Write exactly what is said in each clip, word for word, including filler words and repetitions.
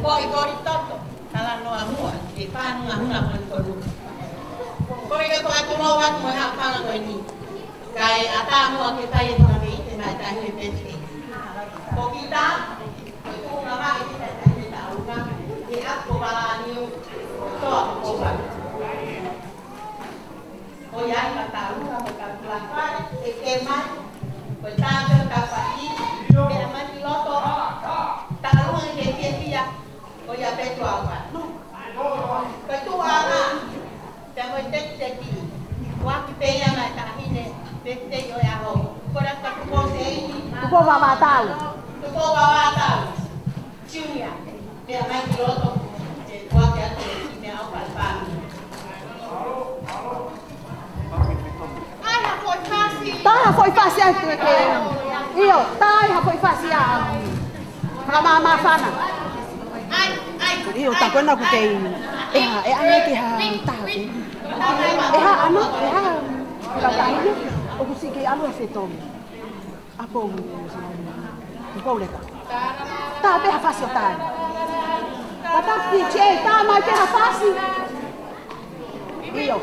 Ko e kori toto, talanoa muʻa, ke fānau ngahuna ko e konu. Ko e ka ko atu mau atu mo e haʻafanga ko eni. Kae ʻatā muʻa ke fai e fakameʻite maʻa e taʻahine pētē. Ko kita, ko e tuʻunga maʻa e kita taʻahine taʻunga, ʻi ʻapi ko Palaniu, toa ko Kopa. Ko ia ai ka taʻunga mo ka kula fale, e ke mai, ko e tāpeu ka fai, ke a mai ki loto, taʻunga ke fiefia, ko ia pē tuʻa ua. Ko e tuʻa ua, pea mo e teki teki, ua ki pē ia mai taʻahine, pē te io ia ho. Ko e ka tuko se ini, Tuko vavā tau. Tuko vavā tau. Junior, pea mai ki loto, ke kuake atu ki meʻa ʻo palapala. Taha foʻi fasi atu e ke. ʻIo, taha foʻi fasi ʻa. Fakamāmā fana. ʻIo, tā ko ena ʻoku kei. ʻE hā, ʻe ʻalu ki ha taha. ʻE hā, ʻalu, ʻe hā. Ka tahi, ʻoku siʻi kei ʻalu ʻa Fetongi. ʻApo, ʻoku ou leka. Tā pē ha fasi ʻo tā. Papa, P J, tā mai pē ha fasi. ʻIo.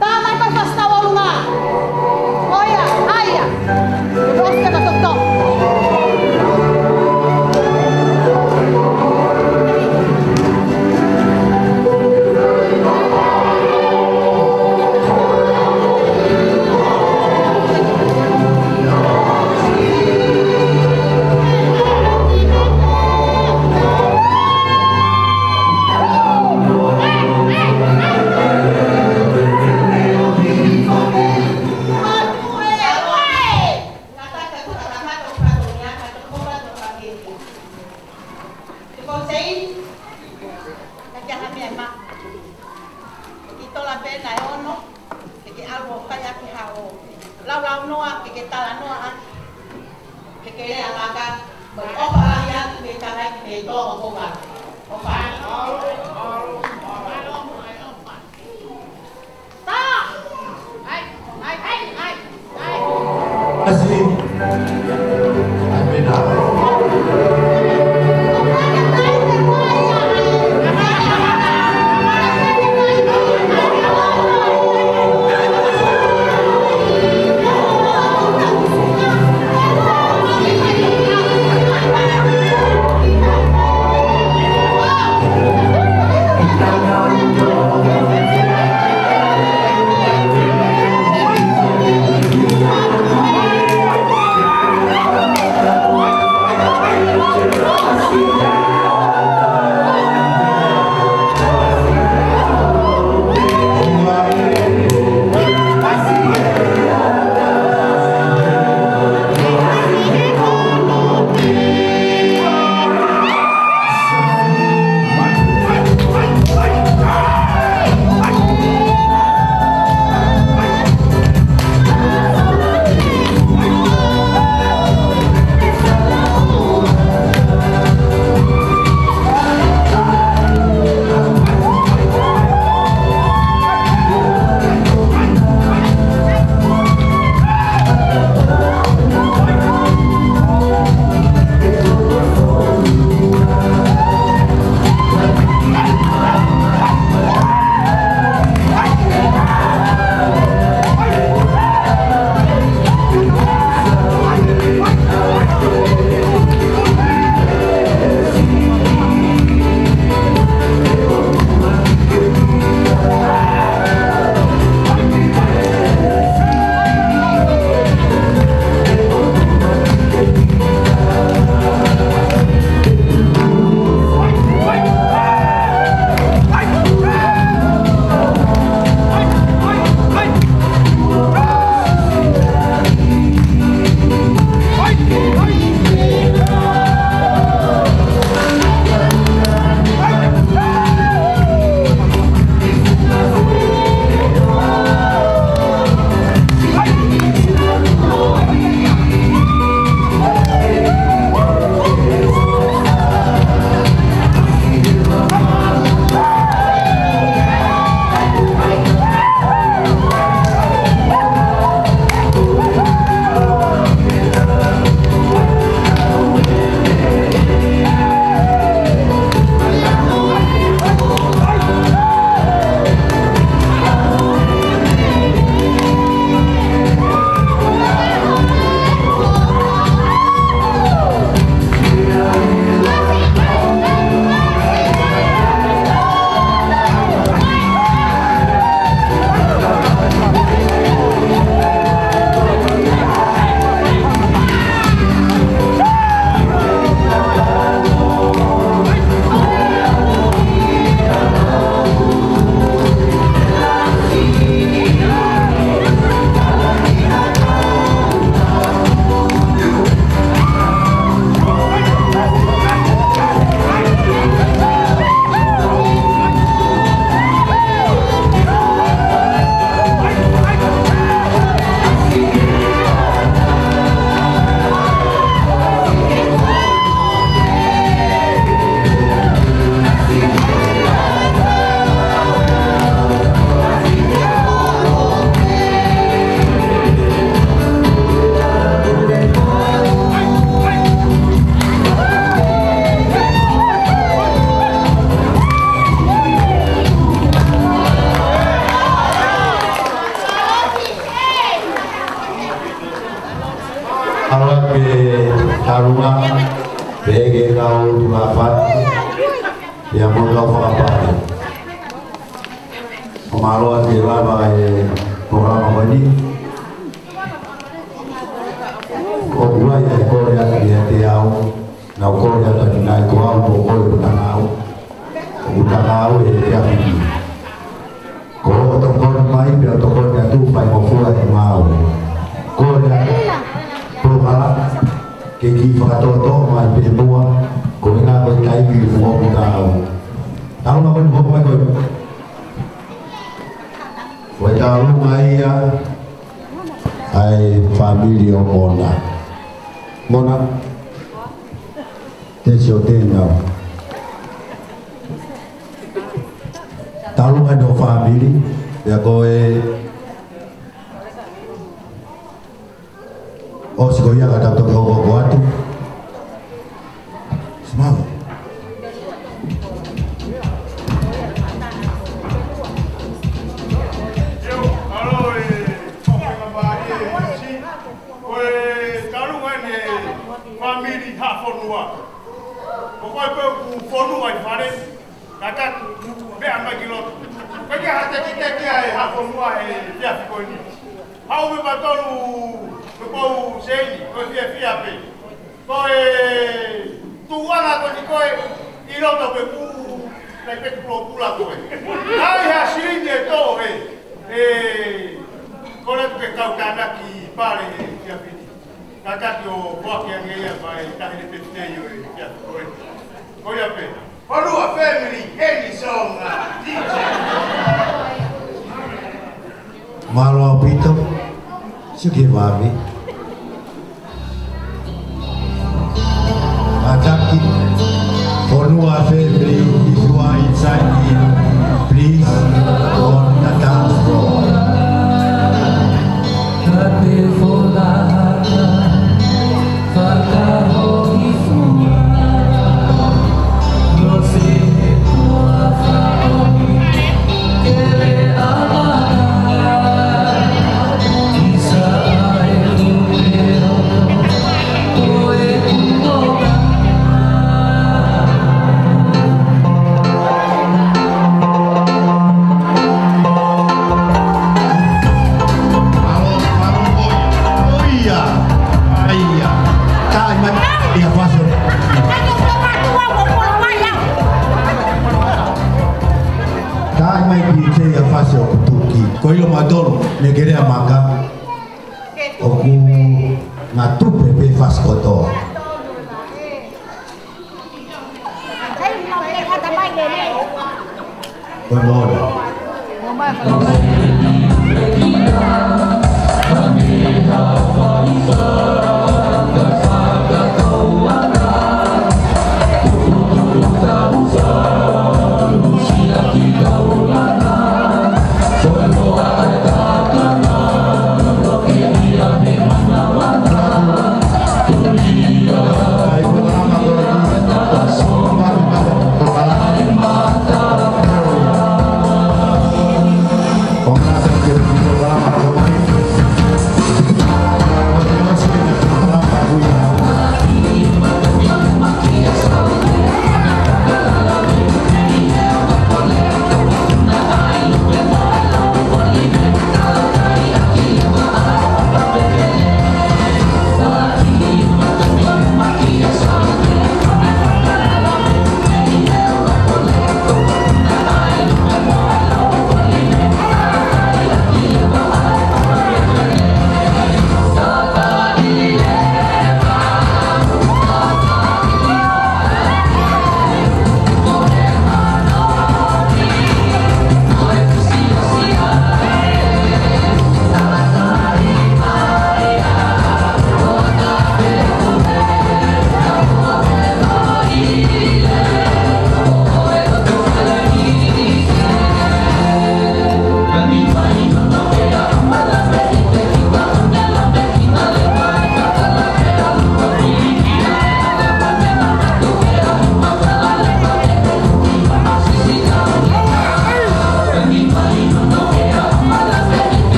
Tā mai pē ha fasi tau ʻolunga. ʻOia, ʻaia. Losi ka toto. Ko Hussein, ka ke aha meʻa ma. Ki tola pē naʻe ono, ke ke ʻalu ʻo fai ʻaki haʻo. Laulau noa, ke ke talanoa ʻaki. Ke ke lea laka, mo e ʻofa lahi atu, ke tangai, ke tō ʻo koka. ʻOfa. Mālō ʻaupito Talunga, pehē ki he kau tulafani, pea mo e kau fakapale. ʻO mālō ʻaupito e lava e polokalama ko eni. ʻOku ʻi ai e kole atu ʻiate au, naʻá ku kole atu ʻa kinautolu ko au, ko koe ʻoku tangau, ʻoku tangau he efiafi ni. Ko hoʻo tokoni mai pea u tokoni atu, faingofua e maau. Kole atu, polokalama, ke kiʻi fakatoʻotoʻo mai pē muʻa, ko e ʻuhinga ko e taimi ʻoku tangau. Talunga ko eni, hoko mai koe. Ko e Talunga ia ʻa e fāmili ʻo Mona. Mona, te sio te nau. Talunga ʻi hoʻo fāmili, pea ko e ʻosi ko ia ka tau toki hoko atu. Smile. Ko e Talunga ʻeni e fāmili Haʻafonua. Ko koe pē ʻoku fonua ʻi fale, ka ka meʻa mai ki loto. Ko e kiʻi haʻa tekiteki ʻa e Haʻafonua he efiafi ko eni. Haʻu mo mautolu, ko e pou seini, ko e fiefia pē. Ko e tuʻunga ko eni ko e ʻi loto pē pū, naʻe pē tu pulopula ko e. ʻAi ha silini ʻe tō he, ē, kole atu ke kau tānaki pale he efiafi ni. Kātaki ʻo foaki ange ia mai tahi le pepitei ʻo e kia koe. Ko ia pē. Fonua family, eni songa, D J. Mālō ʻaupito. Sio ki he vave. Kātaki. Fonua family, if you are inside here, please, on the dance floor. Taʻi mai ki te ia fasi ʻoku tuki. Ko ilo mautolu, ne kere a maka. ʻOku ngā tupe pē fasi kotoa. Ko e moʻoni.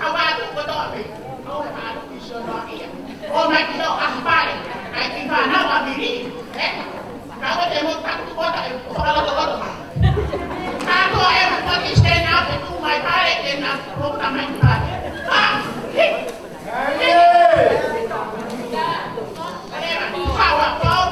Kau atu kotoa pē. Kau e malu ki sio noa ia. ʻO mai ki lo a pale. ʻAi ki fānau a mili. Ē? Kau te mo taku kota e fakalotoloto. Kau e mo pati stand up e tu mai pale ke na kota mai ki pale. Ha! Hi! Hi! Kau a pau.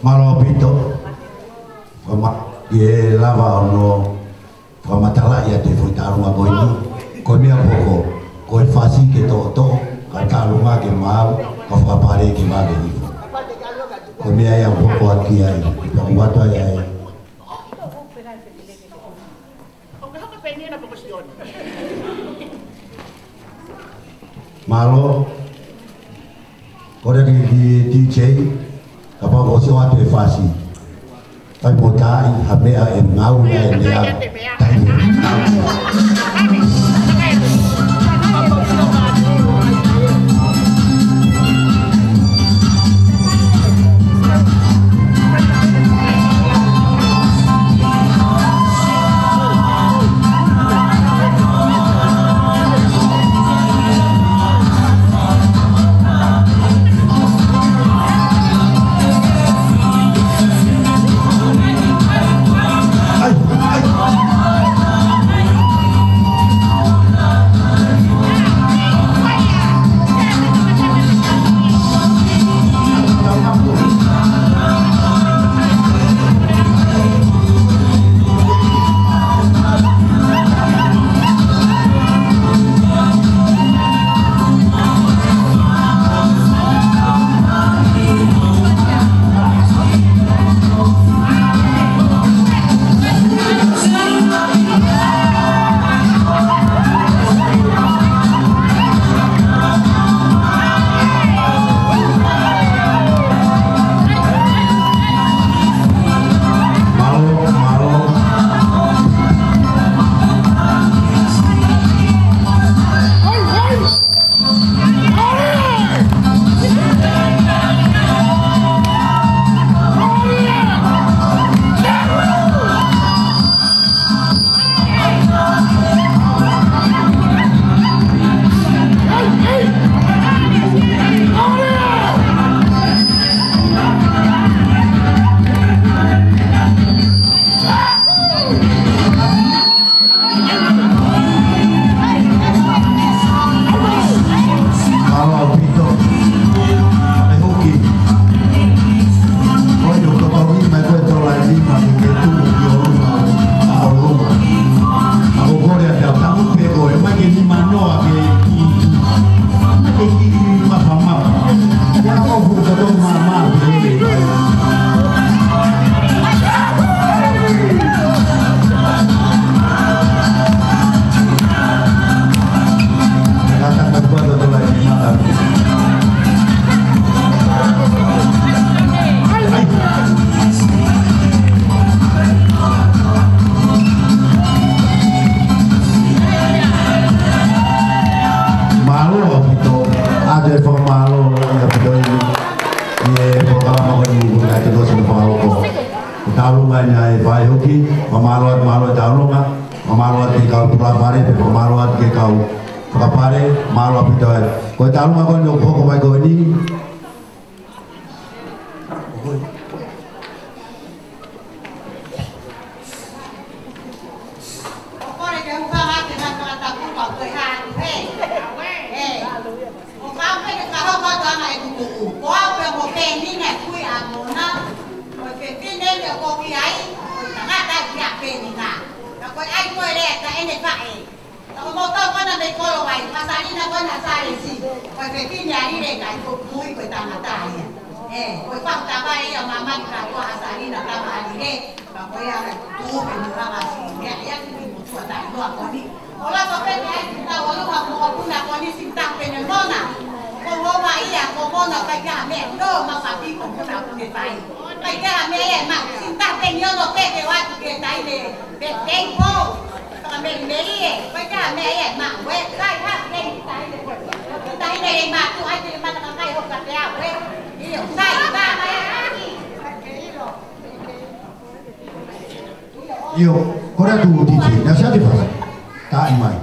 Mālō ʻaupito. Ko ma e lava ʻo nau fakamatalaʻi atu e foʻi taʻalonga ko eni. Ko e meʻa poko, ko e fasi ke toʻotoʻo, ka taʻalonga ke maau, ka fakapale ke vave hifo. Ko e meʻa ia ʻoku hoko atu ai, ʻoku hoko atu ai. Mālō. Ko e kiʻi D J, kapau ʻoku ʻosi ʻoatu e fasi. Kai mo tai, ha meʻa ʻe ngāue ai e meʻa. Mālō ʻaupito. ʻE huki. Ko e ʻoku tau ʻi mai ko e tola ʻe lima ke ke tuku ki ʻolunga ʻo ʻolunga. ʻA ko kole ʻa te au tamu pe ko e mai ke lima noa ke ki. Mai ke ki lima pama. Ia ko fu ka tau mama ke. Mālō ʻaupito, ʻoatu e fakamālō lahi ʻaupito ʻi, ʻi he polokalama ko eni ʻoku ʻikai te u tosi mo fakahoko. Ko e taulunga eni ʻa e faʻē huki, fakamālō atu, mālō e taulunga, fakamālō atu ki he kau tuʻa fale, pea fakamālō atu ki he kau fakapale, mālō ʻaupito ai. Ko e taulunga ko eni ʻoku hoko mai ko eni. ʻO kole ke u fakahā ke nau fakatapu ka ko e hā atu he. Ē. ʻO kau pē ke fakahoko atu ʻa e kukuʻu. Ko au pē mo Penina kui ʻa Mona. Ko e fefine ʻoku ou ʻi ai, ko e tangata ia Penina. Ka ko e ʻai ko e lea ka ʻene faʻē. Ka ko mou tau kona mei kolo ai, ʻAsalina kona Salesi. Ko e fefine ʻa Lile ka ʻi ko kui ko e tangata ia. Ē, ko e fakatava ia mamani ka ko ʻAsalina tama ʻa Lile. Ka ko ia ka tuʻu pē mo kama si, meʻa ia ki mo tua tai noa ko eni. ʻO lato pē ke ʻai ki tau ʻolunga mo ʻolunga ko eni si ta pē ne Mona. Ko Mona ia, ko Mona kai ka meʻa, no ma papi ko Mona kune fai. Kai ka meʻa ia ma, si ta pē ni ono pē ke watu ke tai le, pe pei po. Ka meli meli e, kai ka meʻa ia ma, we, kai ha ke tai le, tai le ma tu ai ke ma ta kai ho ka te a we. Io, sai, ka mai. Io, kole atu D J, na sa te fai. Taʻi mai.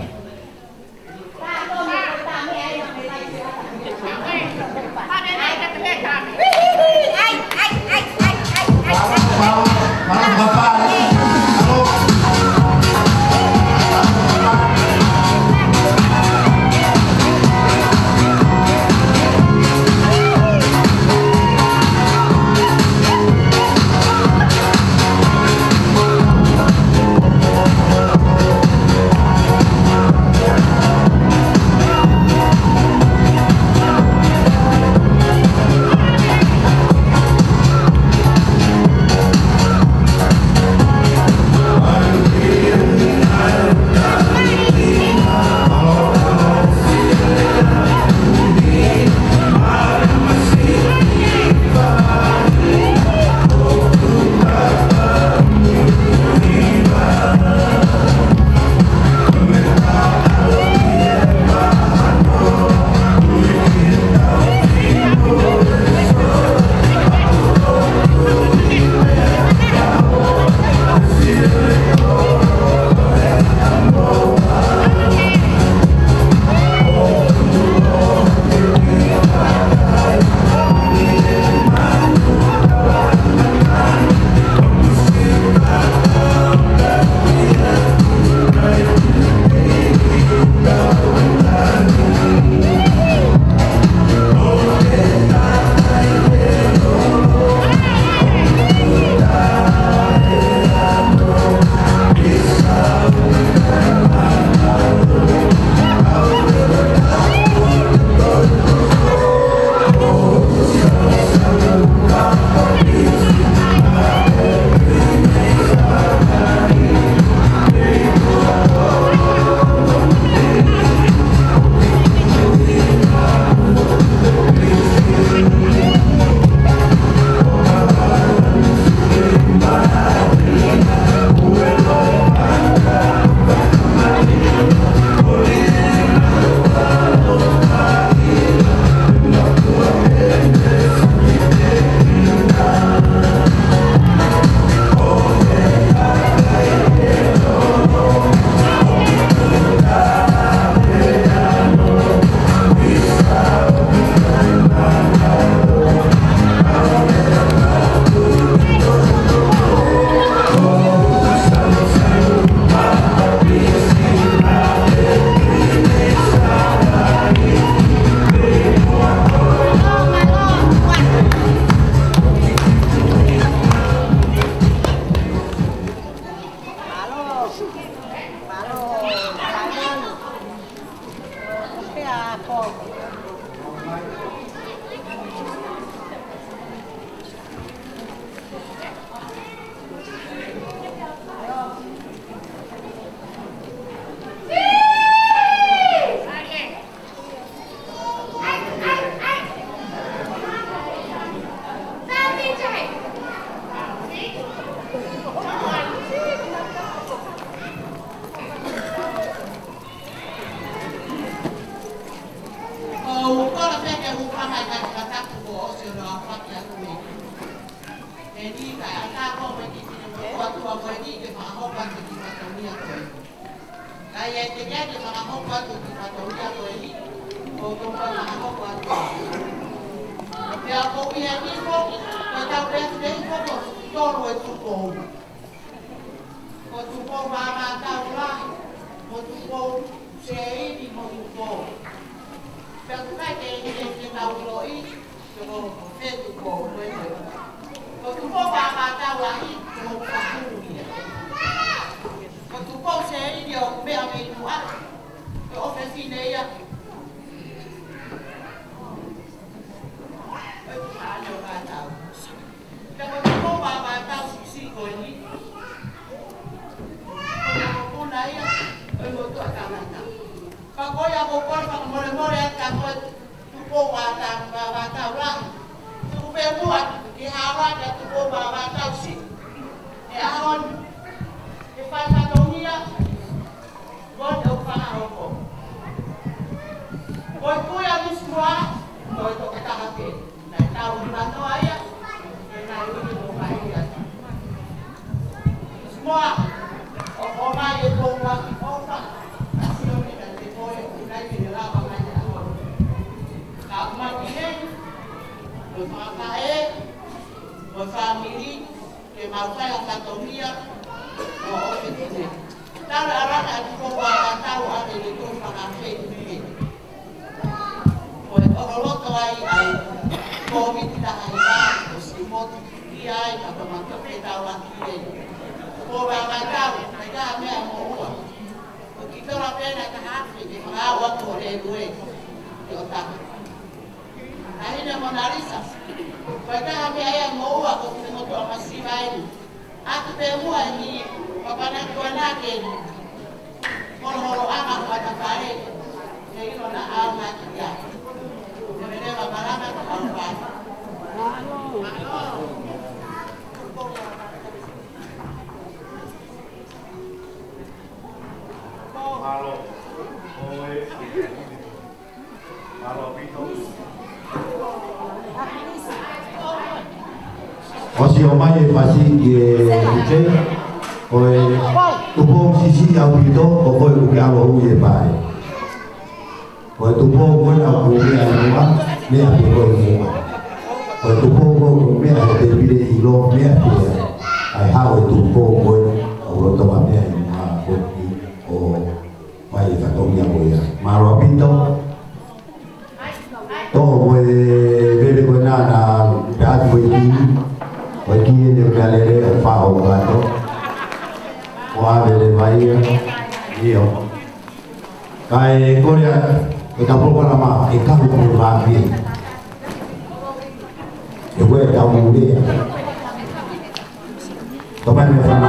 Eni ka ʻatā koe mo e kiʻi finemotuʻa tuʻa ko eni ke fakahoko atu e kiʻi fatongia ko eni. Ka ʻi he teʻeki ai ke fakahoko atu e kiʻi fatongia ko eni, ʻoku totonu ke fakahoko atu. Pea ko ia ni foki, ko ʻetau pehē ni foki, ko e tolu e Tupou. Ko Tupou Vavaʻu Lahi, mo Tupou Seini, mo Tupou. Pea ʻoku ʻikai ke, ke, ke tau ʻilo ʻi, ko, ko fē Tupou, ko e, ko e. Ko Tupou Vavaʻu Lahi, ko Kahuʻia. Ko Tupou Seini ʻoku meʻa mei muʻa, ko e ʻofefine ia. Ko e tuʻa ʻo Vavaʻu. Pea ko Tupou Vavaʻu Siʻisiʻi ko eni. Ko e mokopuna ia, ko e motuʻa tangata. Ka ko ia ko e kole fakamolemole atu kia koe Tupou Vavaʻu, Vavaʻu Lahi. Tuku pē muʻa ki he hala kia Tupou Vavaʻu Siʻi. He ʻaho ni. Ke fai fatongia. Ko e tau fakahoko. Ko e kui ʻa Misi Moa, ko e tokotaha pē. Naʻe taʻu nima noa ia, ʻe naʻe ui ko Maia. Misi Moa, ʻoku ʻomai e konga ki ʻofa, ʻa sio me ka te koe, ʻoku ʻikai ke ne lava mai ʻa koe. Ka ʻoku mai ki heni, ko e fakafaʻē, ko e fāmili, ke mau fai ha fatongia, ʻo ʻofa ki he. Tala ala atu ko ua ka tau ake le tau fakafeʻiloaki. Ko e ʻoho loto ai ai, ko miti taha i ka, ko si moti ki ai, ka ko ma toke tau aki e. Ko ua ka tau, ka ka mea mo ua. Ko ki tola pena ka hafe, ke fakaua ko le lue, ke o taha. Taʻahine Mona Lisa. Ko e taha mea ia mo ua ko te motu a masiva eni. Atu pē muʻa eni, papana kuana ke ni. Holoholo anga ko ata fale. Ke ino na au na kia. Ke mene wa malanga ko au fale. Malo. Oe. ʻOsi ʻomai e fasi ki he ute, ko e Tupou Siʻisiʻi ʻaupito, ko koe ʻoku ke ʻalu ʻo ui e pae. Ko e Tupou ko ena ʻoku meʻa ʻi muʻa, meʻa pē koe ʻi muʻa. Ko e Tupou ko ena ʻoku meʻa he tēpile ʻilo, meʻa pē ia. ʻAi hao e Tupou ko ena ʻoku loto meʻa ʻi muʻa, ko eni ʻo mai e fatongia ko ia. Mālō ʻaupito. Toʻo mo e veve ko ena na pea atu ko e ki. Ko e ki eni ʻoku meʻa lele ʻo faʻo kato. ʻO ʻave leva ia. ʻIo. Kae kole atu, ko e tau polokalama, e kahu ko e vāvie. E ue tau mule. Tau mai mea fana.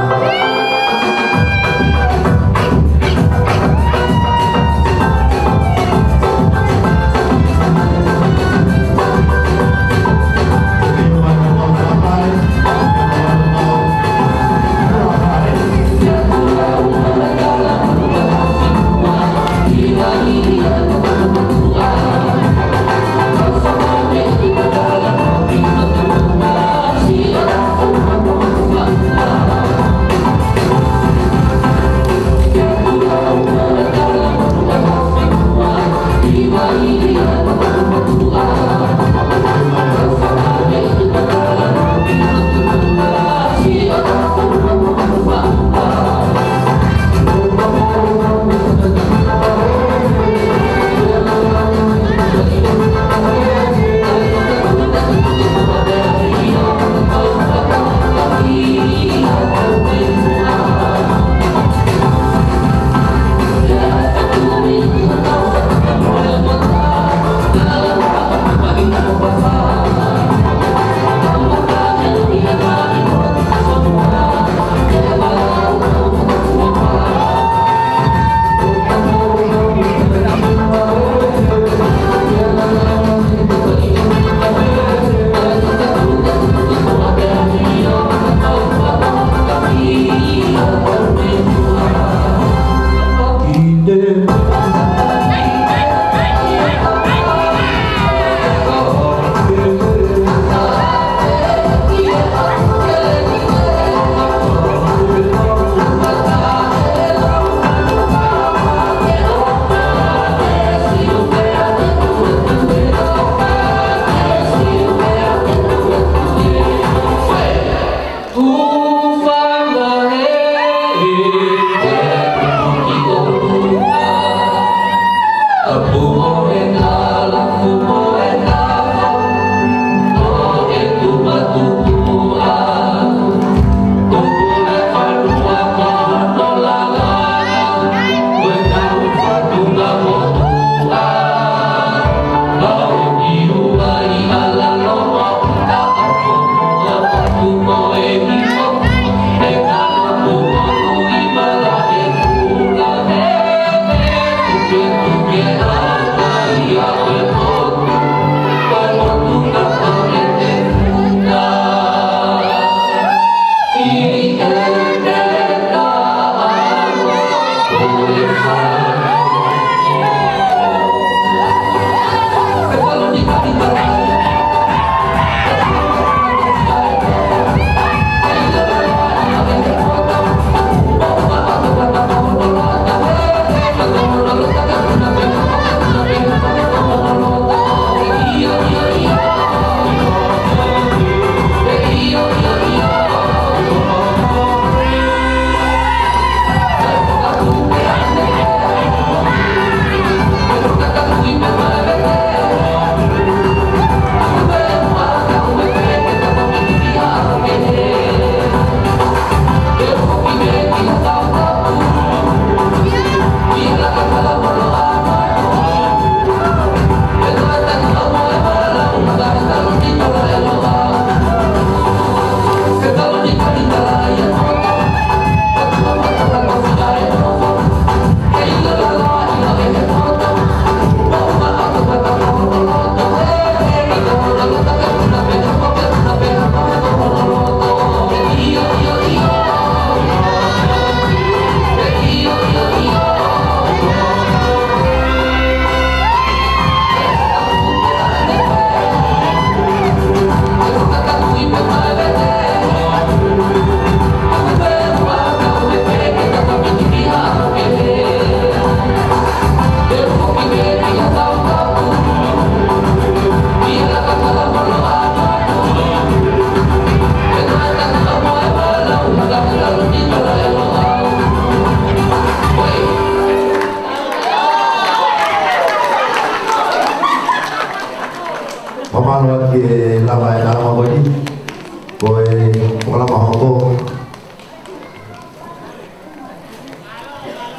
Ko,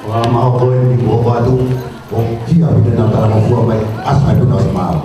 ko e maʻu ko eni kuo ʻoatu, ʻoku fiefia ʻa e talangofua mai, ʻasi mai pē ʻa e maʻu.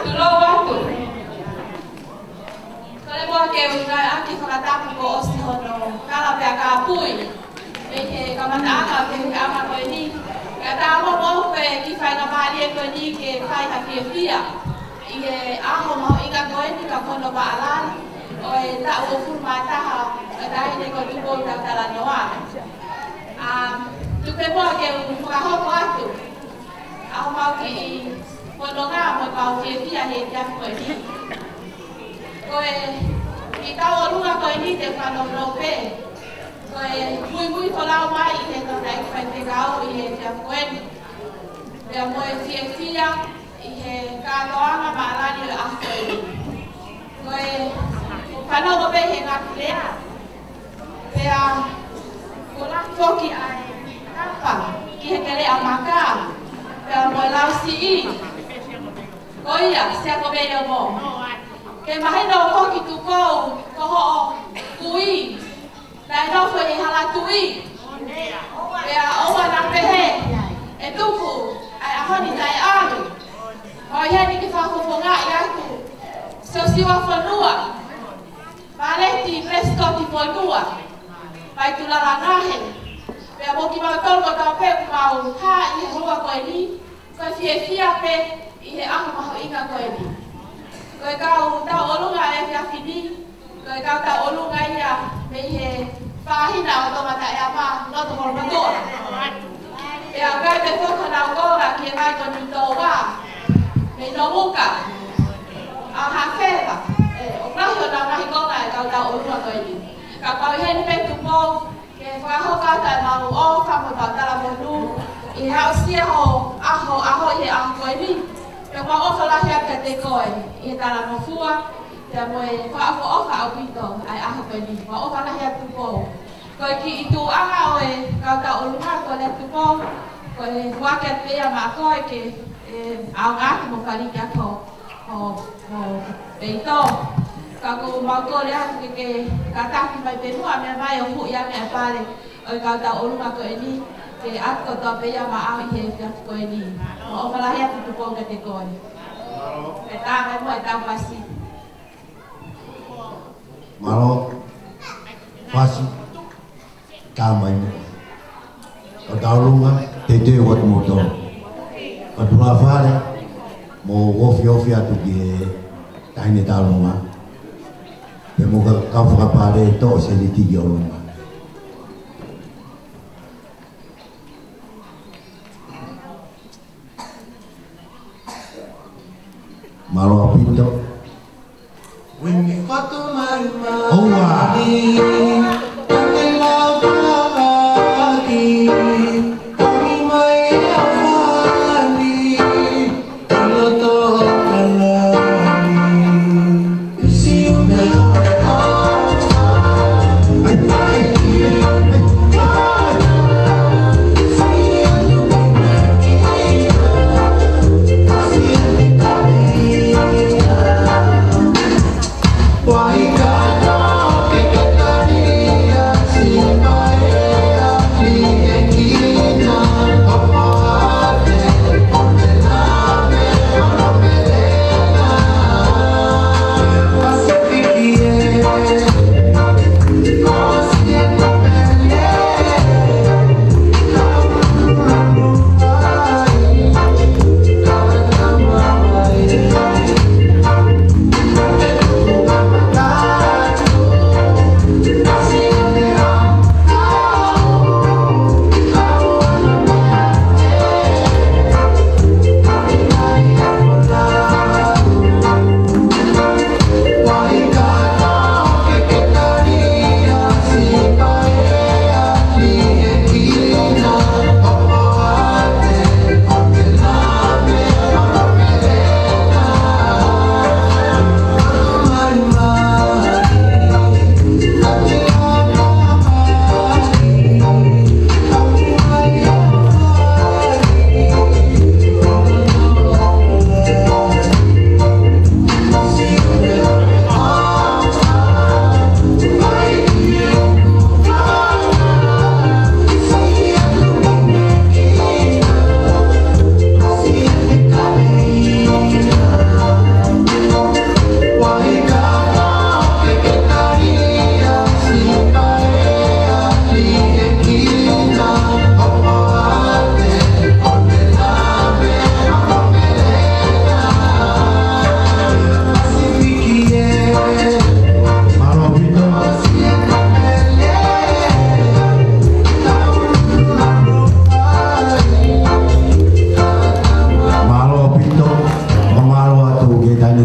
Tulou atu. Kole muʻa ke u ngāueʻaki e fakatapu kuo ʻosi hono kala pea kāpui. Mei he kamataʻanga ki he ʻaho ko eni. Kae ʻatā moʻoku pē ki he faingamālie ko eni ke fai ha fiefia ʻi he ʻaho mahuʻinga ko eni ka ko hono paʻalani ʻo e taʻu uofulu mā taha ʻo e Taʻahine ko Tupou Tautala Noa. ʻA, tuku pē muʻa ke u fakahoko atu ʻa homau kiʻi fononga mo ʻemau fiefia he efiafi ko eni. Ko e kiʻi tauʻolunga ko eni te u fanongo pē. Ko e muimui folau mai ʻi he tangataʻeiki faifekau ʻi he efiafi ko eni. Pea mo e fiefia ʻi he kātoanga maʻalani ʻo e ʻaho ko eni. Ko e fanongo pē he ngaahi lea. Pea ko e laka foki ʻa e tapa ki he keleʻa maka. Pea mo e lau siʻi. Ko ia, Sia ko Veiomo. Ke mahino ʻoku ʻi Tupou, ko hoʻo kui. Naʻe nofo ʻi he hala tuʻi. Pea ʻoua naʻa pehē ʻe tuku ʻa e ʻaho ni taʻeʻalu. ʻOku ʻi heni ke fakafofongaʻi atu Siosiua Fonua, Paleti Pelesiteni Fonua, Paitulala Ngahe. Pea mo kimautolu kotoa pē ʻoku mau hā ʻi he houa ko eni, ko e fiefia pē ʻi he ʻaho mahuʻinga ko eni. Ko e kau tauʻolunga ʻo e efiafi ni, ko e kau tauʻolunga ia mei he faʻahinga ʻo Tomataʻeama, Loto Kolomotuʻa. Pea ʻoku ʻi ai pē foki honau konga ki he ngaahi koni tōua, mei Nomuka, ʻa Hafeva, ē, ʻoku lahi honau ngaahi konga e kau tauʻolunga ko eni. Ka ʻoku ʻi heni pē Tupou, ke fakahoko atu ʻemau ʻofa mo ʻemau talamonū ʻi he aʻusia hoʻo ʻaho, ʻaho ʻi he ʻaho ko eni. Pea ʻoku mau ʻofa lahi atu kiate koe ʻi he talangofua, pea mo e fakaʻofoʻofa ʻaupito ʻa e ʻaho ko eni. Mau ʻofa lahi atu Tupou. Ko e kiʻi tuʻunga ʻo e kau tauʻolunga ko Lea Tupou, ko e foaki atu ia maʻa koe ke, ē, ʻaonga atu mo fāliki atu ho, ho peito. Ka ʻoku mau kole atu ke, ke kātaki mai pē muʻa, meʻa mai ʻo huʻi ange ʻa e pale ʻo e kau tauʻolunga ko eni, ke ʻatu kotoa pē ia maʻau ʻi he efiafi ko eni. Mau ʻofa lahi atu Tupou kiate koe. Ke tā mai muʻa e tau pasi. Mālō. Pasi. Tau mai muʻa. Kau tauʻolunga, teuteu atu moutolu. Kau tulafale, mou ofiofi atu ki he taʻahine tauʻolunga. Pea mo e kau fakapale, toʻo e sēniti ki ʻolunga. Mālō ʻaupito. ʻOua.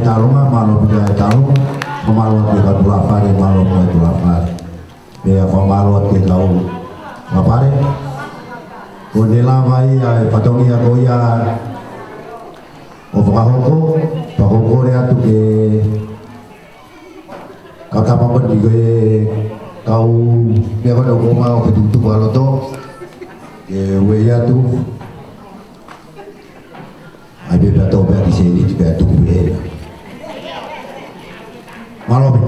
Talunga, mālō pē ki he talunga, fakamālō atu ki he kau tulafale, mālō mo e tulafale. Pea fakamālō atu ki he kau tulafale. Ko ʻene lava ia e fatongia ko ia ʻo fakahoko, pea ʻoku ou kole atu ki he kau tama ko eni, ko e kau meʻa ko eni ʻoku mau pē tukutuku ʻa loto, ke ueʻi atu. ʻAi pē pea tō pē ʻa e kiʻi sēniti pea tuku pē. Mālō pē.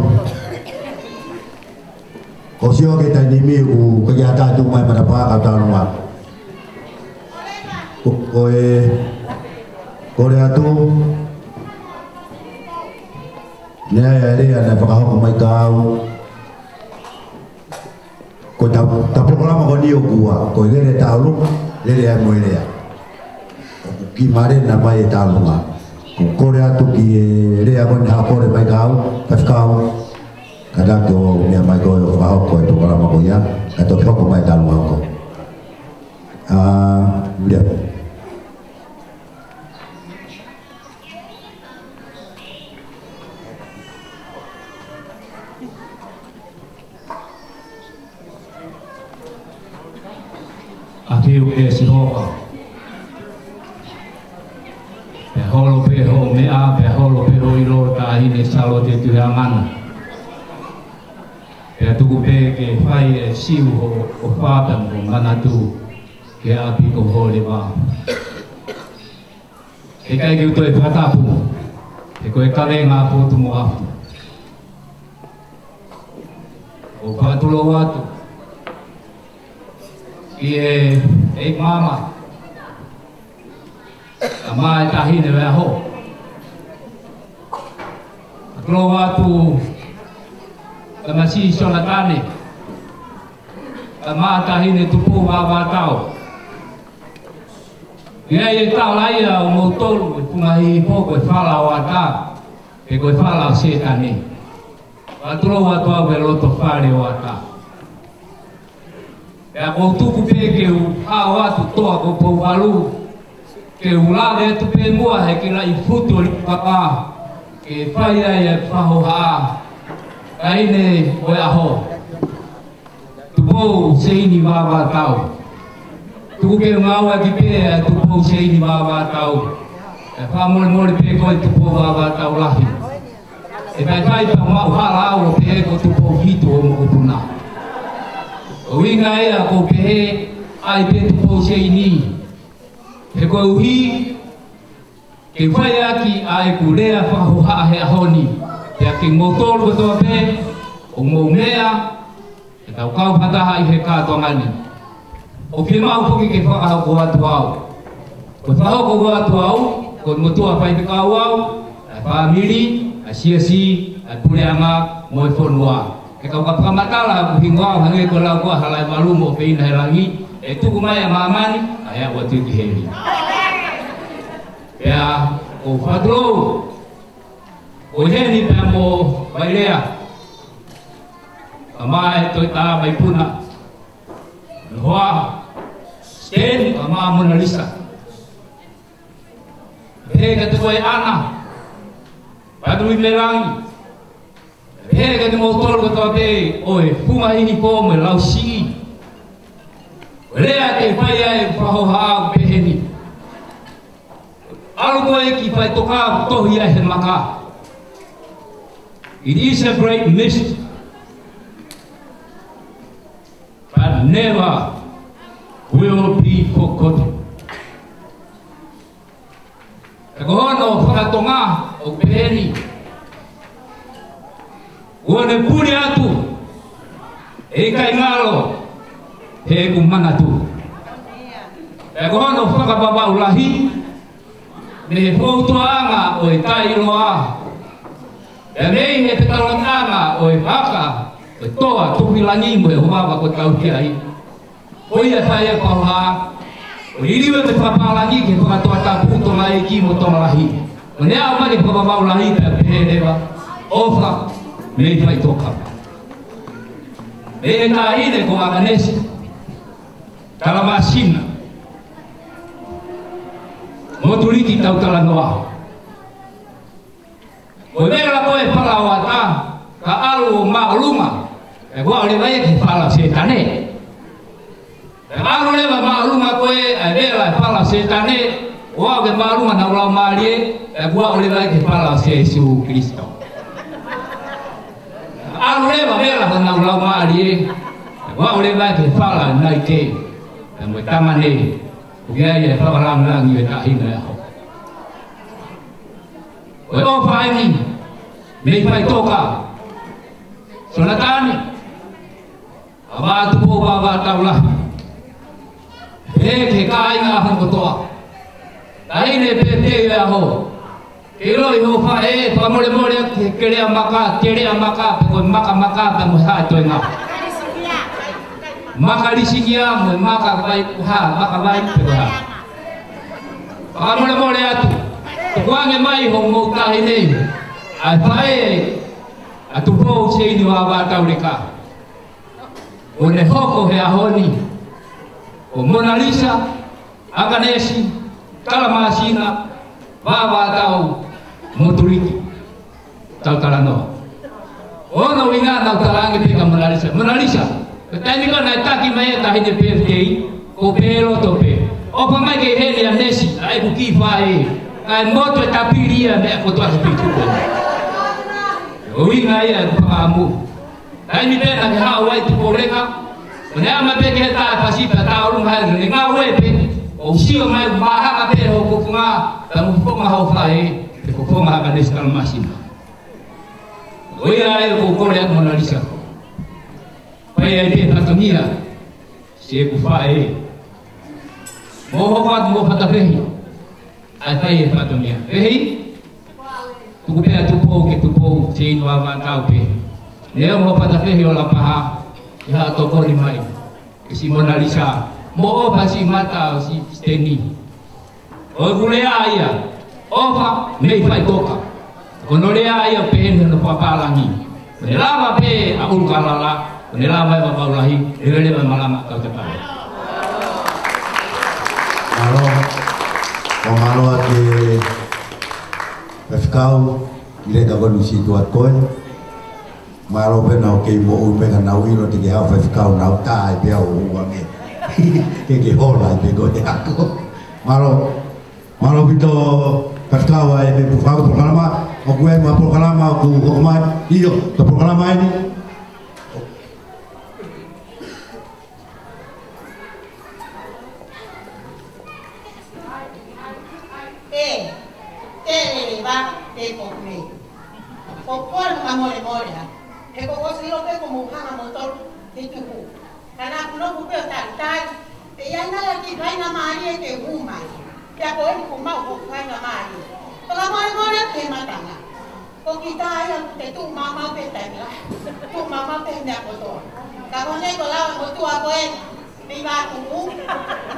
Ko e sio ki he taimi ni ʻoku ʻikai ke ʻi ai ha taha ʻe tuku mai matapā, kau talunga. Ko, ko e, kole atu. Naʻe ʻi ai e lea naʻe fakahoko mai kiate au. Ko ʻetau, ʻetau polokalama ko eni ʻoku ua, ko e lele ʻa e talunga, lele ai mo e lea. ʻOku kiʻi mālō naʻe ʻomai ʻe he talunga. ʻOku ou kole atu ki he lea ko eni naʻe kole mai kiate au, Faifekau. Kātaki ʻo meʻa mai koe ʻo fakahoko e polokalama ko ia, kae toki hoko mai e talunga ko. ʻA, lea. ʻAfio ʻe Sihova. Pea holo pē hoʻo meʻa, pea holo pē hoʻo ʻilo, Taʻahine Sālote Tuʻihaʻamana. Pea tuku pē ke fai ʻe Siu hoʻo ʻofa pea mo hoʻo manatu ki he ʻapi ko Hōleva. ʻIkai ke u toe fakatapu, he ko e kavenga ʻa Fotu Moʻafu. ʻOku ou fakatulou atu ki he ʻEiki Maama, kae ʻumaʻā e Taʻahine ʻo e ʻAho. Fakatulou atu ki he Tamasiʻi Sionatane, kae ʻumaʻā e Taʻahine Tupou Vavaʻatau. ʻI ai e tala ia ʻo moutolu ʻi Funga Hihifo ko e fala ʻo ʻAtā, pe ko e fala ʻo Sētane. Fakatulou atu au ki he loto fale ʻo ʻAtā. Pea ʻoku ou tuku pē ke u hao atu toa ko Pouvalu, ke u lave atu pē muʻa he kiʻi laʻi futu ʻo Likupapa, ke fai ai e fakahohaʻa, Taʻahine ʻo e ʻAho. Tupou Seini Vavaʻatau. Tuku ke u ngāueʻaki pē ʻa Tupou Seini Vavaʻatau. ʻE fakamolemole pē koe Tupou Vavaʻatau lahi. ʻE faifai pea maʻu hala au ʻo pehē ko Tupou Hitu ʻo mokopuna. ʻUhinga ia ʻoku ou pehē ʻai pē Tupou Seini. He koeʻuhi ke fai ʻaki ʻa ʻeku lea fakahohaʻa he ʻaho ni. Pea kimoutolu kotoa pē ʻoku mou meʻa, ke tau kau fakataha ʻi he kātoanga ni. ʻOku fiemaʻu foki ke fakahoko atu au. Ko e fakahoko atu au, ko e motuʻa faifekau au, ʻa e fāmili, ʻa e siasi, ʻa e puleʻanga, mo e fonua. He kapau ʻoku ou fakamatala ʻeku hingoa, hangē ko e lau ko ē ʻa Halaevalu mo ʻOfeina he Langi, ʻe tuku mai ʻa māmani, ʻa ia ʻoku ʻatu ki heli. Pea ʻoku ou fakatulou, ʻo heni pea mo Vailea, kae ʻumaʻā e Toita Vaipuna, Noa, Stan, kae ʻumaʻā Mona Lisa. Pehē kiate koe Ana, Patuʻi Melangi. Pehē kiate kimoutolu kotoa pē ʻo e Funga Hihifo mo e Lausiʻi. Ko e lea ke fai ai e fakahohaʻa ʻoku pehē ni. ʻAlu koe ki faʻitoka, tohi ai he maka. It is a great mist, but never will be forgotten. He ko hono faka-Tonga ʻoku pehē ni. Kuo ne puli atu, ʻe ʻikai ngalo heʻeku manatu. He ko hono fakavavau lahi, mei he foutuʻaʻanga ʻo e taʻeʻiloa, pea mei he fetalanoaʻanga ʻo e vaka, ko e toa tupilangi mo e ʻovava ko e tauhi ai. Ko ia ʻe fai e fakahohaʻa, ʻo liliu e fakapālangi ki he fakatoʻa tapu Tonga ʻeiki mo Tonga lahi. ʻO ne aʻu mai ki he fakavavau lahi pea pehē leva, ʻofa mei faʻitoka. Mei he taʻahine ko Akanesi Talamasina Motuliki Tautalanoa. Ko e vela ko ē fala ʻo ʻAtā, ka ʻalu ʻo māʻolunga, ʻe ʻalu leva ia ki he fala ʻo Sētane. Pea ʻalu leva māʻolunga ko ē ʻa e vela ʻo e fala ʻo Sētane, ʻo aʻu ki he māʻolunga honau laumālie, ʻe ʻalu leva ia ki he fala ʻo Sīsū Kalaisi. ʻAlu leva vela honau laumālie, ʻe ʻalu leva ia ki he fala ʻo e naʻe ʻikai ke, ʻe mo e tangata, ʻoku ʻi ai e fakalāngilangi ʻo e taʻahine ʻaho. Ko e ʻofa eni mei Faʻitoka, Sonatane, ʻa Vātupou, Vavā Taulahi. Pehē ki he kāinga ʻaho ni kotoa. Taʻahine pē te ia ho. Ke ʻiloʻi hoʻo faʻē, fakamolemole atu ki he kelea maka, kelea maka, pe ko e maka maka, pe mo e hā e toenga. Maka lisingia, mo e maka vai, hā, maka vai, pe ko e hā. Fakamolemole atu. Tukuange mai hoʻomou taʻahine, ʻa e faʻē ʻa Tupou Seini Vavā Tauleka. ʻO ne hoko he ʻaho ni ko Monalisa, ʻAkanesi, Kalamasina, Vavā Tau, mo Tuliki. Tau talanoa. ʻO hono ʻuhinga naʻa ku talaange pē kia Monalisa. Monalisa, ko e taimi ko ē naʻe taki mai e taʻahine pē te ia, ko e pē loto pē. ʻOfa mai ke ʻi heni ʻa Nesi, ʻa ʻeku kiʻi faʻē. Kae motu e tapili ia mei he kotoa se pitu ko ē. ʻUhinga ia ʻeku fakaʻamu. Taimi pē naʻa ke haʻu ai Tupou Leka, ʻo ne ʻalu mai pē ki he taʻe fasi pea taʻolunga heni, ne ngāue pē, ʻo sio mai ʻoku mahanga pē hoʻo kofunga, pea mo e kofunga hoʻo faʻē, pe ko e kofunga ʻa ʻAkanesi, Kalamasina. ʻO ia ai ʻoku ou kole atu Monalisa. Fai ai pē fatongia, siʻeku faʻē. Mou hoko atu mou fatafehi. ʻAi fai e fatongia. Fehi? Tuku pē ʻa Tupou ki Tupou, Seini Vavā Tau pē. Neongo hoʻo fatafehi ʻo Lapaha, ʻi haʻo tokoni mai. Ke si Monalisa, mo ʻofa si mata ʻo si Siteni. ʻOku lea ia, ʻofa mei Faʻitoka. Ko hono lea ia ʻoku pehē ni hono fakapālangi. Ko ʻene lava pē ʻa ʻUlukalala, ko ʻene lava ʻa Vavaʻu Lahi, leveleva e malanga kau te pale. Mālō, ʻo mālō atu ki he faifekau, ʻi he ka koni si tuat koe. Mālō pē naʻa ke moʻui pē ka naʻa ku ʻilo te ke haʻu faifekau naʻa ku tā ai pē au ʻo uange. Ke ke hola ai pē ko te ako. Mālō. Mālō ʻaupito, faifekau, ʻa e meʻa ʻoku fai polokalama, ʻoku ʻi ai mo e polokalama ʻoku hoko mai, ʻio, ko e polokalama eni. ʻE, te lele va, te poku nei. Ko koe fakamolemole ā. He ko ʻosi ʻilo pē ko mo hanga mo tolu, he tuku. Ka naʻa ku nofo pē ʻo talitali, pea ʻi ai nai e kiʻi faingamālie ke hū mai. Pea ko eni kuo maʻu hoku faingamālie. Fakamolemole atu he mātanga. Ko kita ia ʻoku te tuʻu maumau pē taimi lahi. Tuʻu maumau pē he meʻa kotoa. Ka ko eni ko e lau ʻa e motuʻa ko ē mei Vātuʻu.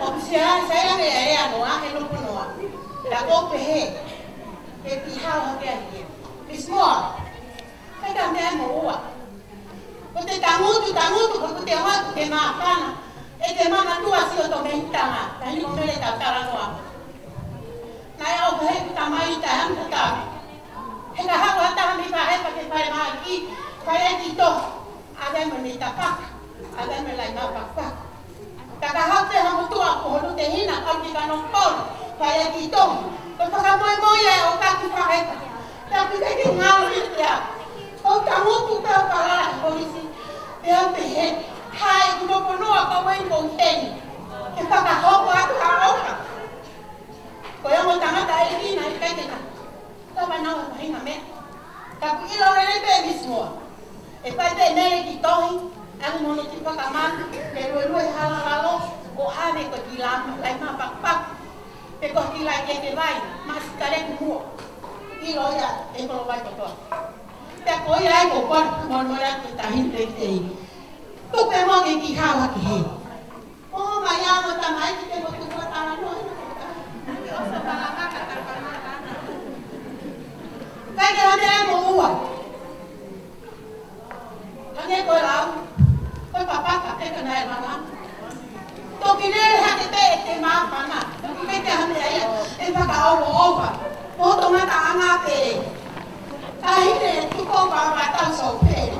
ʻOku sia sai ange e ea noa, he nofo noa. Ka ko pehē, ke ti hao hake ai ia. Miss Moa, ʻikai ke meʻa mo ua. Ko te tangutu, tangutu, ko te hoa, ko te māfana. ʻE te mamatua si ʻo to mei tanga, tahi mo mele tau talanoa. Naʻe ʻofa he ku tamai ta hang ta. He ka haʻu ha taha mei Faʻefa ke fai mai ki, fai ai ki to. ʻAve mo mei tapaka, ʻave mo lai mau paka. Ka ka haʻu pē ha motuʻa ko hono tehina, kau ki kano polo, fai ai ki to. Ko fakamoemoe ia ʻo ka ki Faʻefa. Ka ki te ki ngalo i te au. ʻO tangutu pē ʻo kalala ki polisi. Pea pehē, hai ku noponoa ka wai ko teni. Ke fakahoko atu ha ʻofa. Ko ia mo tangata e kina i kai te ka. Ka pa nau e mahinga meʻa. Ka ku ʻilo lelei pē Miss Moa. ʻE fai pē mele ki tohi, ʻa mo no ki fakamanu, ke luelue hala lalo, ʻo ʻave ko ki lama, lai ma pakpak. Pe ko ki lai ke ke vai, ma si kare ku muo. ʻIlo ia, e kolo vai kotoa. Pea ko ia ai ko kua, mo no ia ki tahi te te. Ko pē mo ke ki hawa ki he. ʻO mai ā mo tamaiki te mo tuku ʻa talanoa. Kai ke hane ai mo ua. Hane ko e lau. Ko e papaka pē ka naʻe langa. Toki lele hake pē ʻe te māfana. Toki pē ke hane ai ʻe fakaʻofoʻofa. Mo to ngata anga pē. Taʻahine Tupou Vavaʻatau Sopeni.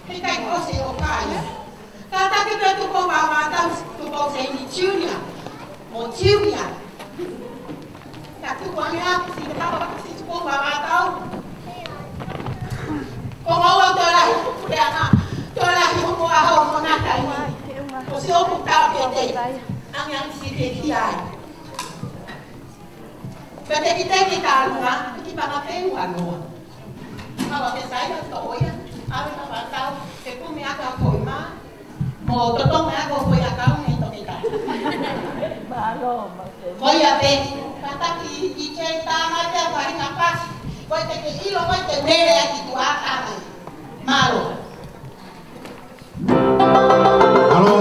He ʻikai ko e ʻosi ʻo kai. Kātaki pē Tupou Vavaʻatau, Tupou Seini Junior mo Junior. Ka tuku ange ʻa e kiʻi tapa kiʻi Tupou Vavaʻatau. Ko e ʻuhinga ʻoku toe lahi hoku puleʻanga, toe lahi hoku ʻaho mo e ngaahi taimi. Ko siʻoku tau pē te ange ange si ke ki ai. Pea te ki te ki tālunga, ki panga pēnua noa. Hawa ke sai atu ko ia, ʻave ka vatau, ke kumi aka ko i mā, mo toto me ako ko ia kau nei toki tai. Mālō, mālō. Ko ia pē, kātaki i ke tānga te a whahinga pasi, ko e te ke ʻilo, ko e te mele ʻaki tuʻa ame. Mālō. Mālō,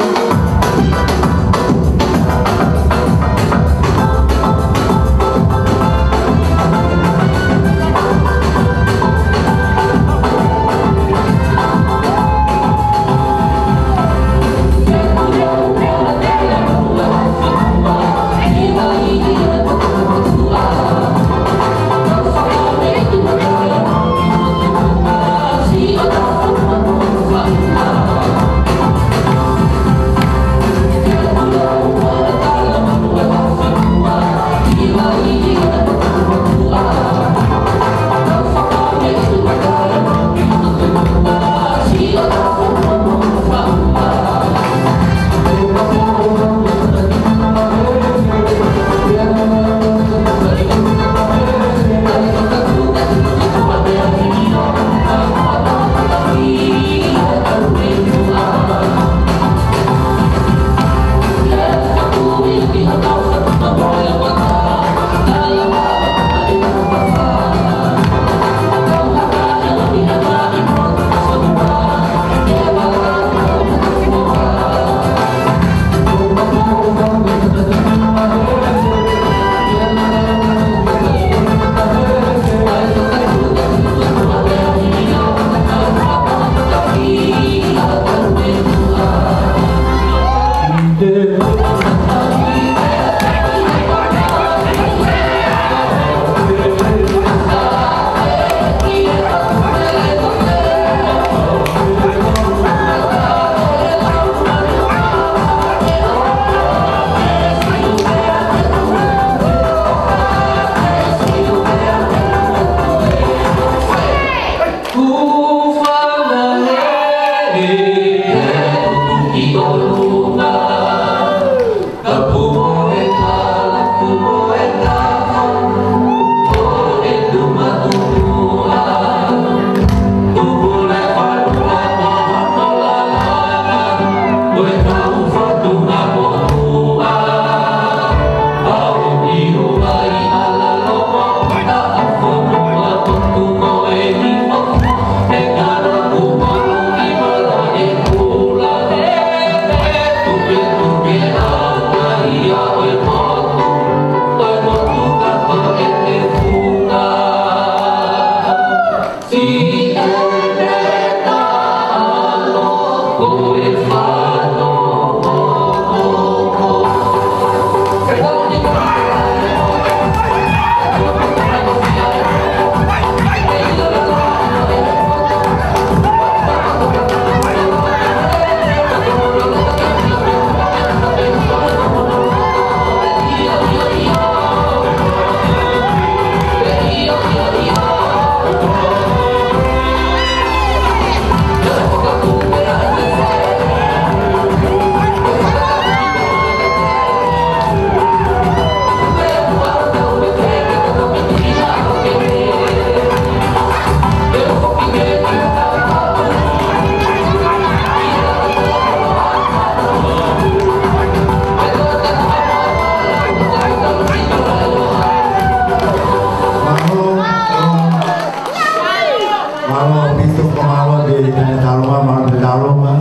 mālō, Pito, mālō, te tane taloma, mālō, te taloma.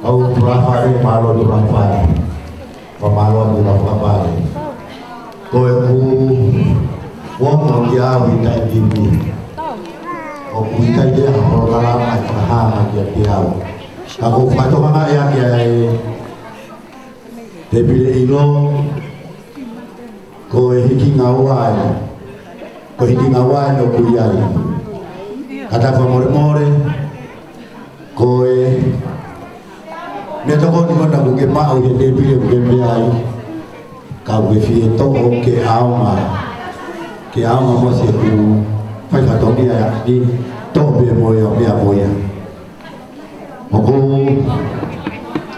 Au tulafale, mālō, tulafale. Mālō, tulafale. Ko e ku, ua mo kia au i tai pipi. ʻOku ʻikai te au polokalama ʻe fakahā mai kiate au. Ka ʻoku ou fakatokangaʻi ʻaki ʻa e tēpile ʻilo, ko e hiki ngaua ē. Ko e hiki ngaua ē ʻoku ʻi ai. Ka tau fakamolemole, ko e meʻatokoni ko ena ʻoku ke maʻu he tēpile ʻoku ke meʻa ai, ka ʻoku ke fie toʻo ke ʻaonga, ke ʻaonga mo siʻeku fai fatongia ʻi he toʻo pē mo ia, meʻa mo ia. ʻOku ou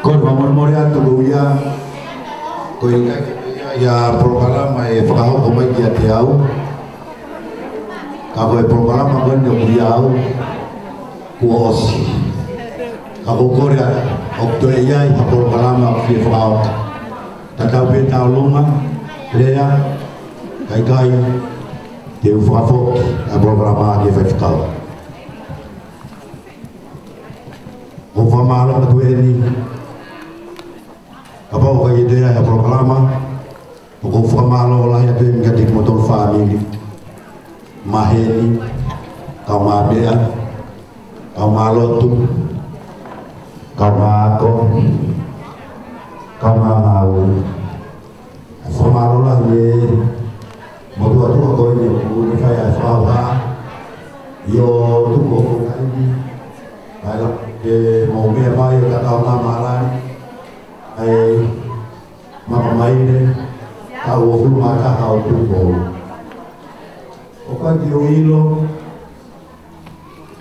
kole fakamolemole atu ko ia, ko e ʻikai ke ʻi ai ha polokalama ʻe fakahoko mai kiate au. Ka ko e polokalama ko eni ʻoku ʻiate au, kuo ʻosi. Ka ʻoku ou kole atu, ʻoku toe ʻi ai ha polokalama ʻoku fie fakahoko. Tatau pē ʻetau loma, lea, ka ʻikai, te u fakafoki ʻa e polokalama ki he faifekau. ʻOku ou fakamālō atu eni, kapau ʻoku ʻikai ke toe ʻi ai ha polokalama, ʻoku ou fakamālō lahi atu eni kiate kimoutolu fāmili, maheni, kaungāmeʻa, kaungālotu, kaungāako, kaungāngāue. Fakamālō lahi e motuʻa tuʻa ko eni ʻoku ne fai ʻa e fakahā ʻi hoʻo tuku hoʻo taimi, kae ʻalu ke mou meʻa mai ʻo tatau na mālani, ʻa e Makamaile, taʻu uofulu mā taha ʻo Tupou. ʻOku ʻikai ke u ʻilo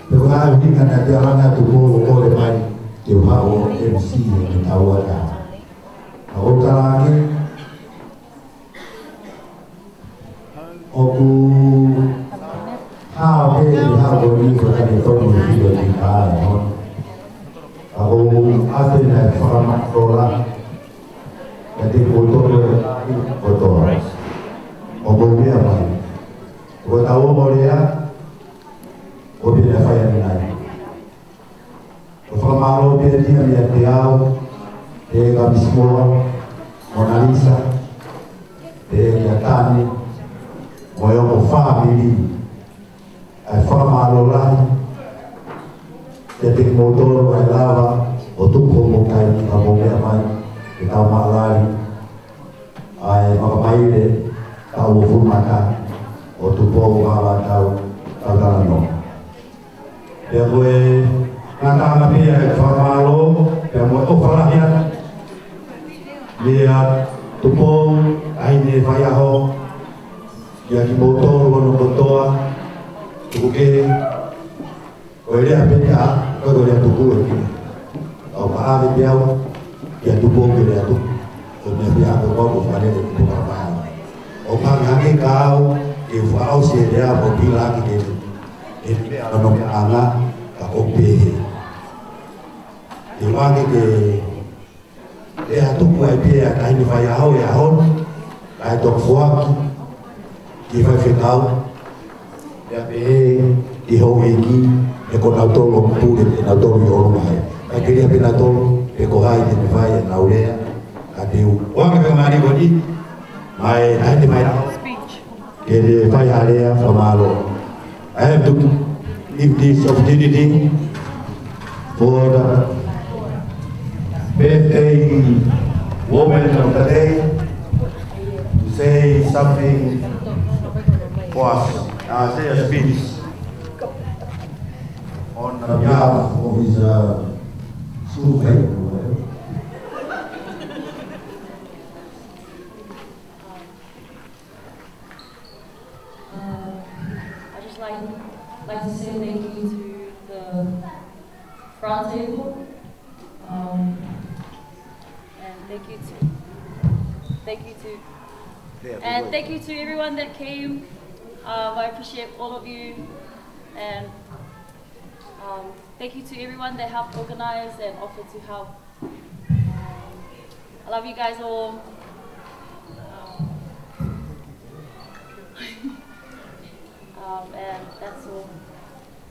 pe ko e hā e ʻuhinga naʻe te alanga Tupou ʻo kole mai ke u haʻu ʻo M C he taʻu ʻe taha. Ka ʻoku ou talaange, ʻoku hao pē ʻi he hao ko eni ko e taʻu tolu mo e fitu ʻi he taʻu. Ka ʻoku ou ʻoatu eni ʻa e fakamālō lahi kiate kimoutolu kotoa. ʻOku mou meʻa mai. Ko ʻetau ongo lea, ʻoku pehē ʻa e fai ʻanenai. ʻOku fakamālō pē ʻi he meʻa te au, ʻe Kamisi Moa, Mona Lisa, ʻe kia Tane, mo e ongo fāmili. ʻA e fakamālō lahi kiate kimoutolu ʻa e lava ʻo tuku hoʻomou taimi kae mou meʻa mai ke tau maʻalali ʻa e Makamaile taʻu uofulu mā taha ʻo Tupou, Vavaʻu, Tautala noa. Pea ko e ngataʻanga pē ia e fakamālō, pea mo e ʻofa lahi atu meia Tupou, ʻa ʻene faiʻaho, kiate kimoutolu hono kotoa, tuku kehe, ko e lea pē ia, ko e lea tuku ē. ʻOku ʻave pē au kia Tupou ke lea tuku. Ko e meʻa pē ia ko e kau ko fale le tuku ka mai. ʻOku hangehangē kia au ke fakaʻosi e lea mo pila ki he, he meʻa ʻo e anga ka ʻoku pehē. Ke ʻoange ke lea tuku ai pē ʻa e taʻahine faiʻaho he ʻaho ni, kae toki foaki ki he faifekau, pea pehē ki he houʻeiki, he ko nautolu ʻoku pule pē nautolu ʻi ʻolunga ai. Kae ke lea pē nautolu pe ko hai te ne fai ʻenau lea, ka te u ʻoange pē mālie ko eni, mai, ʻa e te mai. Speech. Ke ne fai ha lea fakamālō. I have to give this opportunity for the birthday woman of the day to say something for us. Uh, say a speech on behalf of his, uh, school friend. Um, uh, I just like, like to say thank you to the front table. Um, and thank you to, thank you to, and thank you to everyone that came. Um, I appreciate all of you. And, um, thank you to everyone that helped organize and offered to help. I love you guys all. Um, um, and that's all.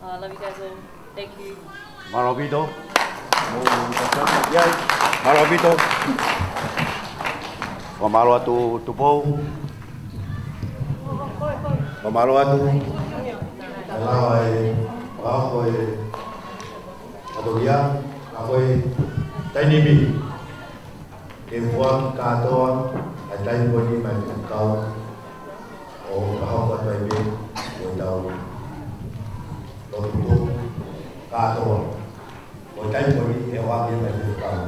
Uh, I love you guys all. Thank you. Mālō ʻaupito. Mālō ʻaupito. Fakamālō atu Tupou. Fakamālō atu. Mālō e, mālō e. Atu ia, ka ko e taimi ni, ke fua kātoa ʻa e taimi ko eni mai ki he kau ʻo ka hoko atu ai pē ʻo tau. Lotu ʻa toko. Ko e taimi ko eni ʻe ʻoange mai ki he kau.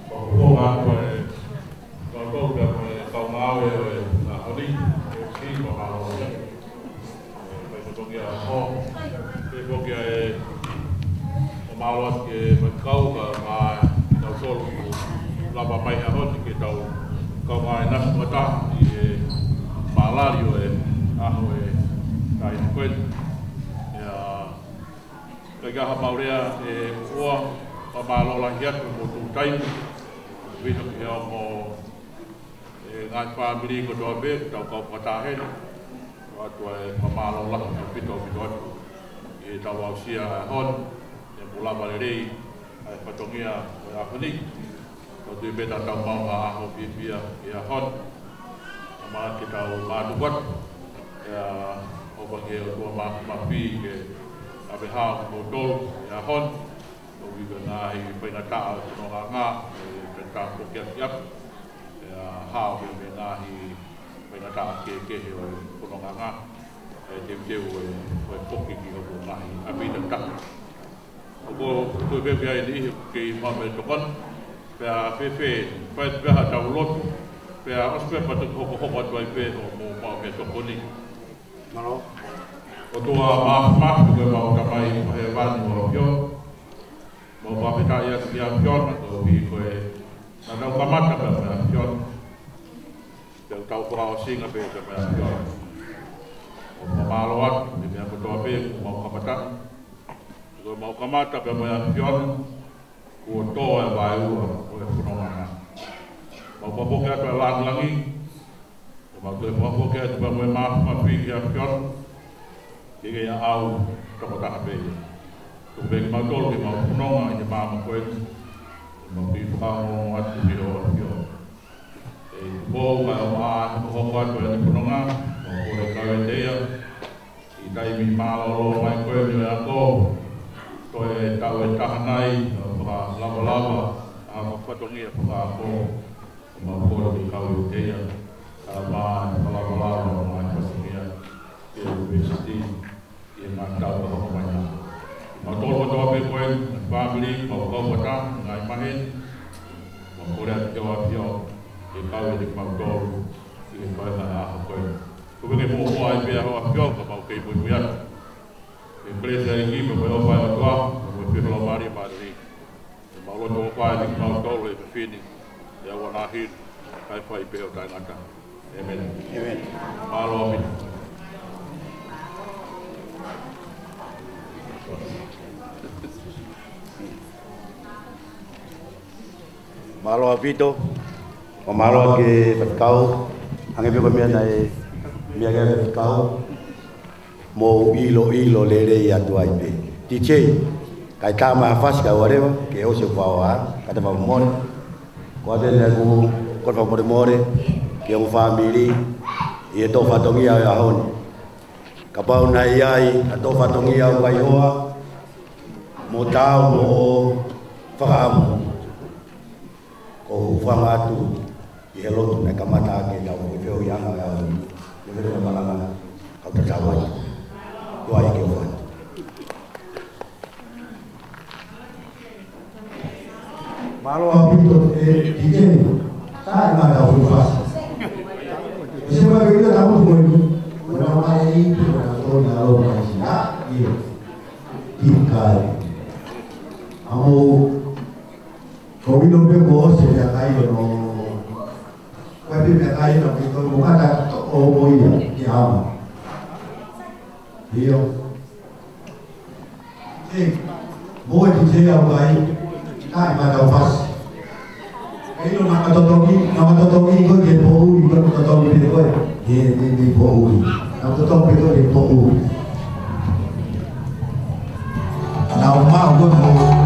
Ko e konga ko e, ko e kau pea mo e kau ngāue ʻo e ʻaho ni, ʻe ʻosi ko e mālō ia. ʻE, fai fatongia ʻo e ʻaho. Pea foki ʻa e, ʻo mālō atu ki he faifekau kae ʻumaʻā kinautolu kuo lava mai he ʻaho ni ke tau kaungā ʻinasi fakataha ʻi he mālali ʻo e ʻaho ʻe taha ko eni. ʻIo, ʻikai ha maʻu lea ʻe ua, fakamālō lahi atu mo e tuʻu taimi, ʻaupito ki he ongo, ʻe, ngaahi fāmili kotoa pē, tau kau fakataha heni. ʻOatu ʻa e fakamālō lahi ʻaupito, ʻaupito atu ʻi heʻetau aʻusia ʻa e ʻaho ni, he kuo lava lelei ʻa e fatongia ʻo e ʻaho ni. Tau tui pē te tau maʻu ha ʻaho fiefia he ʻaho ni. Kae ʻumaʻā ke tau mātuku atu. ʻIo, ʻofa ki he ʻOtua Māfimafi ke ʻave hao kimoutolu he ʻaho ni. ʻOku ʻi ai e ngaahi faingataʻa ʻo e fononga, ʻe, ke tau foki atu ki ʻapi. ʻIo, hao ki he ngaahi faingataʻa kehekehe ʻo e fononga. ʻE teuteu ʻa e, ʻa e foki ki hoku ngaahi ʻapi takitaha. ʻOku ou tui pē ʻoku ʻi ai e niʻihi ʻoku kei maʻu pē tokoni. Pea fēfē, fai pē ha tau lotu. Pea ʻosi pē pea toki hokohoko atu ai pē hoʻomou maʻu pē tokoni. Mālō. ʻOtua Māfimafi ko homau Tamai ʻoku ʻi hēvani, ʻoku ʻafio. Mau fakafetaʻi atu ki he ʻAfiona, koeʻuhi ko e, naʻa tau kamata pē mo e ʻAfiona. Pea tau fakaʻosinga pē pē mo e ʻAfiona. ʻOku mau mālō atu he meʻa kotoa pē kuo mau kamata. Ko ʻemau kamata pē mo e ʻAfiona, kuo tō e vaeua ʻo e fononga. Mau fakafoki atu e lāngilangi, ʻo mau toe fakafoki atu pē mo e Māfimafi ki he ʻAfiona, ke ke ʻaʻau tokotaha pē. Tuku pē kimautolu ke mau fononga ʻi he māmani ko eni, ʻo mau kei fakaongoongo atu ki hoʻo ʻAfio. ʻE Tupou, kae ʻumaʻā e hokohoko atu ʻa e fononga, mau kole ke kau ʻiate ia ʻi he taimi mālōlō mai ko eni ʻo e ako. Toe taʻu ʻe taha nai, ʻo fakalavalava ʻa e fatongia fakaako, ʻo mau kole ke kau ʻiate ia, kae ʻumaʻā e fakalavalava ʻo e ngaahi fatongia ʻi he ʻunivēsiti ʻi he ngaahi taʻu ka hoko mai ai. Kimautolu kotoa pē ko eni, fāmili, mau kau fakataha, ngaahi maheni, mau kole atu ki hoʻo ʻAfio ke kau ʻiate kimautolu ʻi he faʻahinga ʻaho ko eni. Tuku ke muʻomuʻa ai pē hoʻo ʻAfio, ka mau kei muimui atu. ʻE kelesi ʻa e ʻEiki, mo e ʻofa ʻa e ʻOtua, mo e feohi ʻa e Laumālie Māʻoniʻoni, ʻe mau lotu ʻofa ʻiate kimautolu he efiafi ni, ʻi he ʻaho ni, kae fai pē ʻo taʻengata. ʻĒmeni. ʻĒmeni. Mālō ʻaupito. Mālō ʻaupito. Fakamālō ki he faifekau. Hangē pē ko e meʻa naʻe meʻa ki ai e faifekau. Mou ʻiloʻilo lelei atu ai pē. DJ, kae tā mai ha fasi kae ʻoua leva ke ʻosi ʻo fao ā, ka te fakamole. Ko ʻete ne ku, ko e fakamolemole ki he ongo fāmili ʻi he tō fatongia ʻo e ʻaho ni. Kapau naʻe ʻi ai ha tō fatongia ʻoku ʻikai hoa, mo taau mo hoʻo fakaʻamu, ko e hūfanga atu ʻi he lotu naʻe kamata ʻaki ʻetau feohiʻanga ʻo e ʻaho ni. Lelei e malanga, kau tatau ai. Tuai ke ʻofa atu. Mālō ʻaupito e DJ. Sai, mālō ʻaupito fasi. ʻE se ma ke ila tamu ko ni. Ko na mai i, ko na tō na lo mai si. ʻIo. ʻIkai. ʻA mo ko ʻilo pē mo se ia kai no. Ko e pē meʻakai na ki to mo kata to o mo ia ki ama. ʻIo. ʻE, mo e DJ au kai, naʻe ma tau fasi. ʻE ʻilo na ka totongi, na ka totongi ko ke poʻuli, ko ka totongi pē ko e, ʻe, ʻe, ʻe poʻuli. Na ka totongi pē ko ke poʻuli. Na o ma ko e poʻuli.